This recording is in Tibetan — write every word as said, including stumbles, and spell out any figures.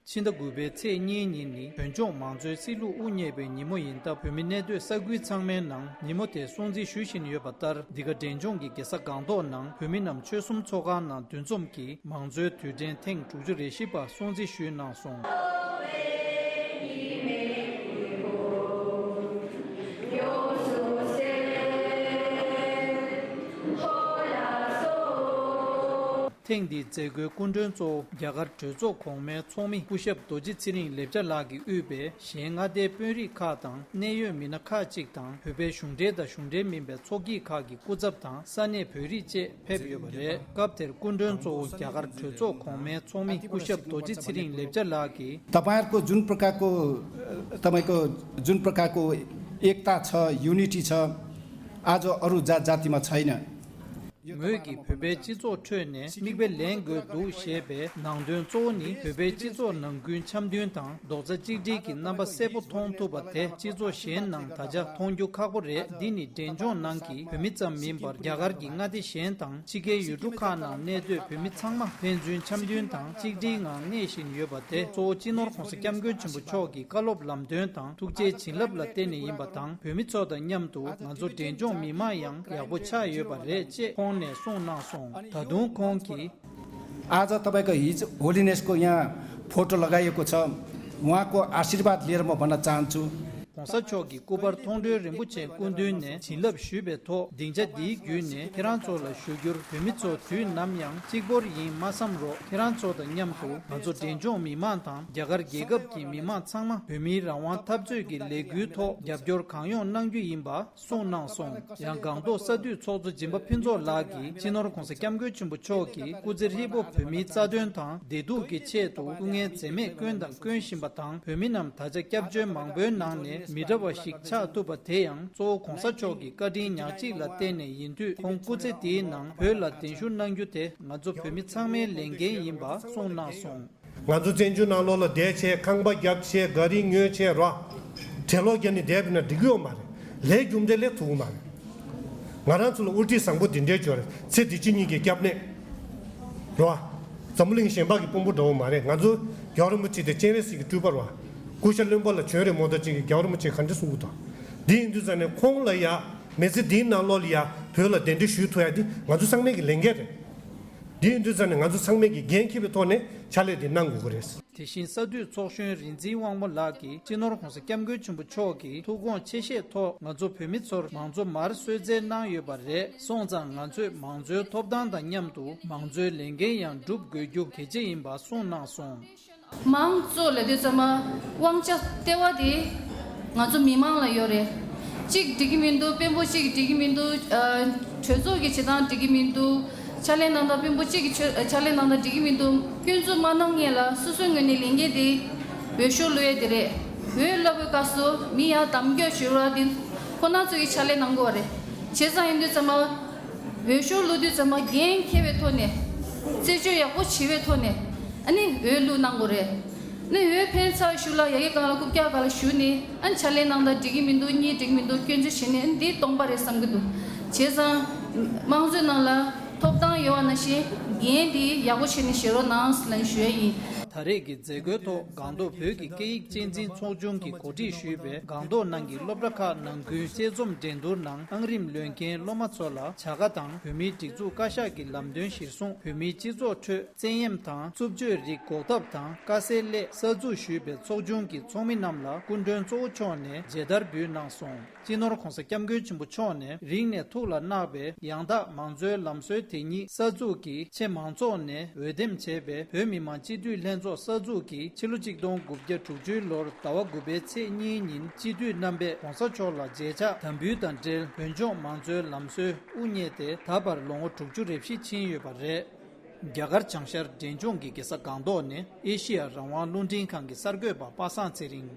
ཕྱི་ཟླ་དགུ་པའི་ཚེས་གཉིས་ཉིན་ནི་བོད་ལྗོངས་མང་གཙོའི་སྲིད་ལུགས་དབུ་བརྙེས་པའི་ཉིན་མོ་ཡིན་སྟབས། བོད་མི་གནས་སྡོད་ས་ཁུལ་ཚང་མའི་ནང་ཉིན་མོ་དེ་སྲུང་བརྩི་ཞུ་བཞིན་ཡོད་པ་ལྟར། འདི་ག་འབྲས་ལྗོངས་ཀྱི་རྒྱལ་ས་སྒང་ཏོག་ནང་བོད་མི་རྣམས་ཆོལ་གསུམ་ཚོགས་ཁང་ནང་འདུ་འཛོམས་ཀྱིས་མང་གཙོའི་དུས་དྲན་ཐེངས་དྲུག་ཅུ་རེ་བཞི་པ་སྲུང་བརྩི་ཞུས་གནང་སོང་། ཐེངས་འདིའི་མཛད་སྒོའི་སྐུ་མགྲོན་གཙོ་བོ་རྒྱ་གར་གྲོས་ཚོགས་གོང་མའི་ཚོགས་མི་སྐུ་ཞབས་རྡོ་རྗེ་ཚེ་རིང་ལེབ་ཅ་ལགས་ཀྱིས་དབུས་པའི་གཞན་མངའ་སྡེའི་དཔོན་རིགས་ཁག་དང་གནད་ཡོད་མི་སྣ་ཁག་ཅིག་དང་། བོད་པའི་གཞུང་འབྲེལ་དང་གཞུང་འབྲེལ་མིན་པའི་ཚོགས་སྐྱིད་ཁག་གི་སྐུ་ཚབ་དང་ས་གནས་བོད་རིགས་བཅས་ཕེབས་ཡོད་པ་རེད། སྐབས་དེར་སྐུ་མགྲོན་གཙོ་བོ་རྒྱ་གར་གྲོས་ཚོགས་གོང་མའི་ཚོགས་མི་སྐུ་ཞབས་རྡོ་རྗེ་ཚེ་རིང་ལེབ་ཅ་ལགས་ཀྱིས། तपाईँहरूको जुन प्रकारको तपाईँको जुन प्रकारको एकता छ, युनिटी छ, आज अरू जात जातिमा छैन। ངོས་ཀྱིས་བོད་པའི་སྤྱི་ཚོགས་ཁྲོད་ནས་མིག་དཔེ་ལེན་དགོས་འདུག་ཞེས་པའི་ནང་དོན་གཙོ་བོ་ནི། བོད་པའི་སྤྱི་ཚོགས་ནང་ཁུལ་འཆམ་མཐུན་དང་རྡོག་རྩ་གཅིག་སྒྲིལ་གྱི་རྣམ་པ་གསལ་པོ་མཐོང་ཐུབ་པ་དེ་སྤྱི་ཚོགས་གཞན་ནང་ད་ཆ་མཐོང་རྒྱུ་ཁག་པོ་རེད། འདི་ནི་འབྲས་ལྗོངས་ནང་གི་བོད་མི་ཙམ་མིན་པར་རྒྱ་གར་གྱི་མངའ་སྡེ་གཞན་དང་ཕྱི་རྒྱལ་ཡུལ་གྲུ་ཁག་ནང་གནས་སྡོད་བོད་མི་ཚང་མ་ཕན་ཚུན་འཆམ་མཐུན་དང་གཅིག་སྒྲིལ་ངང་གནས་བཞིན་ཡོད་པ་དེ། གཙོ་བོ་སྤྱི་ནོར་༸གོང་ས་༸སྐྱབས་མགོན་ཆེན་པོ་མཆོག་གི་བཀའ་སློབ་ལམ་སྟོན་དང་ཐུགས་རྗེའི་བྱིན་རླབས་ལ་བརྟེན་ནས་ཡིན་པ་དང་། བོད་མི་ཚོ་དང་མཉམ་དུ་ང་ཚོ་འབྲས་ལྗོངས་མི་མང་ཡང་ཡག་པོ་ཆགས་ཡོད་པ་རེད་ཅེས་ཁོང་ནས་གསུངས་གནང་སོང་། ད་དུང་ཁོང་གིས། आज तपाईँको हिज होलिनेसको यहाँ फोटो लगाएको छ, उहाँको आशीर्वाद लिएर म भन्न चाहन्छु। ༸གོང་ས་མཆོག་གི་སྐུ་པར་མཐོང་གྲོལ་རིན་པོ་ཆེ་སྐུ་མདུན་ནས་བྱིན་རླབས་ཞུས་པའི་ཐོག་སྡིངས་ཆ་འདིའི་བརྒྱུད་ནས་ཁྱེད་རང་ཚོ་ལ་ཞུ་རྒྱུར། བོད་མི་ཚོ་དུས་ནམ་ཡང་གཅིག་པོར་ཡིན་མ་བསམ་རོགས། ཁྱེད་རང་ཚོ་དང་མཉམ་དུ་ང་ཚོ་འབྲས་ལྗོངས་མི་མང་དང་རྒྱ་གར་རྒྱལ་ཁབ་ཀྱི་མི་མང་ཚང་མ་བོད་མིའི་རང་དབང་འཐབ་རྩོད་ཀྱི་ལས་འགུལ་ཐོག་རྒྱབ་སྐྱོར་གང་ཡོང་གནང་རྒྱུ་ཡིན་པ་གསུངས་གནང་སོང་། ཡང་སྒང་ཏོག་ས་འཐུས་ཚོགས་གཙོ་སྦྱིན་པ་ཕུན་ཚོགས་ལགས་ཀྱིས་སྤྱི་ནོར་༸གོང་ས་༸སྐྱབས་མགོན་ཆེན་པོ་མཆོག་གིས་སྐུ་ཚེ་ཧྲིལ་པོ་བོད་མིའི་རྩ་དོན་དང་བདེ་སྡུག་གི་ཆེད་དུ་སྐུ་ངལ་འཛེམས་མེད་བསྐྱོན་དང་སྐྱོན་བཞིན་པ་དང་། བོད་མི་རྣམས་ད་ཆ་སྐྱབས་བཅོལ་མང་པོའི་ནང་ནས་མི་འདྲ་བ་ཞིག་ཆགས་ཐུབ་པ་དེ་ཡང་གཙོ་བོ་༸གོང་ས་མཆོག་གི་བཀའ་དྲིན་ཉག་གཅིག་ལ་བརྟེན་ནས་ཡིན་དུས། ཁོང་སྐུ་ཚེ་འདིའི་ནང་བོད་ལ་གདན་ཞུ་གནང་རྒྱུ་དེ་ང་ཚོ་བོད་མི་ཚང་མའི་ལས་འགན་ཡིན་པ་གསུངས་གནང་སོང་། ང་ཚོ་བཙན་བྱོལ་ནང་ལོགས་ལ་བསྡད་བྱས་ཁང་པ་བརྒྱབ་བྱས་ག་རི་ཉོས་བྱས་རོ། བྲེ་ལོག་བརྒྱབ་ནས་བསྡད་པ་ན་འགྲིག་གི་ཡོད་མ་རེད། ལས་རྒྱུ་འབྲས་ལས་ཐུབ་ཀྱི་མ་རེད། ང་རང་ཚོ་ལ་དབུ་ཁྲིད་བཟང་པོ་འདི་འདྲའི་འབྱོར་རེད། ཚེ་འདི་ཕྱི་གཉིས་ཀྱི་སྐྱབས་གནས། རོ། འཛམ་བུ་གླིང་གཞན་པ་གི་དཔོན་པོ་འདྲ་བོ་མ་རེད། ང་ཚོ་རྒྱལ་བ་རིན་པོ་ཆེ་དེ་སྤྱན་རས་གཟིགས་ཀྱི་སྤྲུལ་པ་རོ། སྐུ་ཤ་རློན་པ་ལ་བྱོན་རེ་མོ་ད་ཅིག་གི་རྒྱལ་བ་རིན་པོ་ཆེ་ག་འདྲ་གསུང་གི་འདུག་འདི་ཡིན་དུས་ཙང་ནས་ཁོང་ལ་ཡ་མི་ཚེ་འདིའི་ནང་ལོགས་ལ་ཡ་བོད་ལ་གདན་འདྲེན་ཞུ་ཐུབ་ཡ་འདི་ང་ཚོ་ཚང་མའི་གི་ལས་འགན་རེད། འདི་ཡིན་དུས་ཙང་ནས་ང་ཚོ་ཚང་མས་ཀྱི་འགན་འཁྱེར་བའི་ཐོག་ནས་ཕྱག་ལས་འདི་གནང་དགོས་ཀྱི་རེད། དེ་བཞིན་ས་འཐུས་ཚོགས་གཞོན་རིག་འཛིན་དབང་མོ་ལགས་ཀྱིས་སྤྱི་ནོར་༸གོང་ས་༸སྐྱབས་མགོན་ཆེན་པོ་མཆོག་གི་ཐུགས་དགོངས་ཆེ་བཞེས་ཐོག་ང་ཚོ་བོད་མི་ཚོར་མང་གཙོ་མར་གསོལ་སྩལ་གནང་ཡོད་པ་རེད། སོང་ཙང་ང་ཚོས་མང་གཙོའི་ཐོབ་ཐང་དང་མཉམ་དུ་མང་གཙོའི་ལས་འགན་ཡང་སྒྲུབ་དགོས་རྒྱུ་གལ་ཆེ་ཡིན་པ་གསུངས་གནང་སོང་། མང་གཙོ་ལབ་དུས་ཙམ་པ་དབང་ཆ་ལྟེ་བ་དེ་ང་ཚོ་མི་མང་ལ་ཡོད་རེད། གཅིག་འགྲིག་གི་མི་འདུག་དཔོན་པོ་གཅིག་འགྲིག་གི་མི་འདུག་ཨ། གྲོས་ཚོགས་ཀྱི་བྱེད་སྟངས་འགྲིག་གི་མི་འདུག་ཕྱག་ལས་གནང་སྟངས་དཔོན་པོ་གཅིག་གི་ཆོ་ཕྱག་ལས་གནང་སྟངས་འགྲིག་གི་མི་འདུག་སྐྱོན་འཛུགས་མ་གནང་མཁན་ལ་སོ་སོའི་ངོས་ནས་ལས་འགན་དེ་འོས་ཤོག་བླུག་ཡས་དེ་རེད། འོས་བླུག་པའི་སྐབས་སུ་མི་ཡར་གདམ་སྐྱོར་ཞུ་རོགས་དེ་ཁོ་ན་ཚོ་གི་ཕྱག་ལས་གནང་དགོས་པ་རེད། བྱས་ཙང་ཡིན་དུས་ཙམ་པ། འོས་ཤོག་བླུག་དུས་ཙམ་པ་འགན་འཁྱེར་བའི་ཐོག་ནས། རྩད་གཅོད་ཡག་པོ་བྱེད་པའི་ཐོག་ནས། ཨ་ནི་འོས་བླུག་གནང་དགོས་རེད། ཨ་ནི་འོས་འཕེན་ཚར་གཞུག་ལ་ཡ་གི་སྒང་ལ་རྐུབ་བཀྱག་སྒང་ལ་བཞུགས་ནས། ཨ་ནི་ཕྱག་ལས་གནང་སྟངས་འགྲིག་གི་མི་འདུག་གཉིས་འགྲིག་གི་མི་འདུག་སྐྱོན་བརྗོད་བྱས་ནས། ཨ་ནི་འདི་སྟོང་པ་རེད་བསམ་གྱི་འདུག་བྱས་ཙང་། དམངས་གཙོའི་ནང་ལ་ཐོབ་ཐང་ཡོད་པ་ནང་བཞིན་འགན་འདི་ཡག་པོ་བྱས་ནས་བཞེས་རོགས་གནང་ལབ་ཞུ་ཡ་ཡིན། ད་རེས་ཀྱི་མཛད་སྒོའི་ཐོག་སྒང་ཏོག་བོད་ཀྱི་སྐད་ཡིག་གཅེས་འཛིན་ཚོགས་ཆུང་གིས་གོ་སྒྲིག་ཞུས་པའི་སྒང་ཏོག་ནང་གི་སློབ་གྲྭ་ཁག་ནང་ཁུལ་དཔྱད་རྩོམ་འགྲན་བསྡུར་ནང་ཨང་རིམ་ལོན་མཁན་སློབ་མ་ཚོ་ལ་བྱ་དགའ་དང་བོད་མིའི་སྒྲིག་འཛུགས་བཀའ་ཤག་གི་ལམ་སྟོན་གཞིར་བཟུང་བོད་མིའི་སྤྱི་ཚོགས་ཁྲོད་བཙན་གཡེམ་དང་རྩུབ་སྤྱོད་རིགས་འགོག་ཐབས་དང་དཀའ་སེལ་སླད་གསར་འཛུགས་ཞུས་པའི་ཚོགས་ཆུང་གི་ཚོགས་མི་རྣམས་ལ་སྐུ་མགྲོན་གཙོ་བོ་མཆོག་ནས་མཇལ་དར་འབུལ་གནང་སོང་། སྤྱི་ནོར་༸གོང་ས་༸སྐྱབས་མགོན་ཆེན་པོ་མཆོག་ནས་རིང་ནས་ཐུགས་ལ་བརྣག་པའི་ཡང་དག་མང་གཙོའི་ལམ་སྲོལ་དེ་ཉིད་གསར་འཛུགས་ཀྱིས་ཆེས་མང་ཚོགས་ནས་འོས་འདེམས་བྱས་པའི་བོད་མི་མང་སྤྱི་འཐུས་ལྷན་ཚོགས་གསར་འཛུགས་ཀྱིས་ཕྱི་ལོ་ཆིག་སྟོང་དགུ་བརྒྱ་དྲུག་ཅུའི་ལོར་ཟླ་བ་དགུ་པའི་ཚེས་གཉིས་ཉིན་སྤྱི་འཐུས་རྣམ་པས་༸གོང་ས་མཆོག་ལ་མཇལ་ཕྱག་དམ་འབུལ་དང་འབྲེལ་བོད་ལྗོངས་མང་གཙོའི་ལམ་སྲོལ་དབུ་བརྙེས་ཏེ་ད་བར་ལོ་ངོ་དྲུག་ཅུ་རེ་བཞི་ཕྱིན་ཡོད་པ་རེད། རྒྱ་གར་བྱང་ཤར་འབྲས་ལྗོངས་ཀྱི་རྒྱལ་ས་སྒང་ཏོག་ནས་ཨེ་ཤི་ཡ་རང་དབང་རླུང་འཕྲིན་ཁང་གི་གསར་འགོད་པ་པ་སངས་ཚེ་རིང་།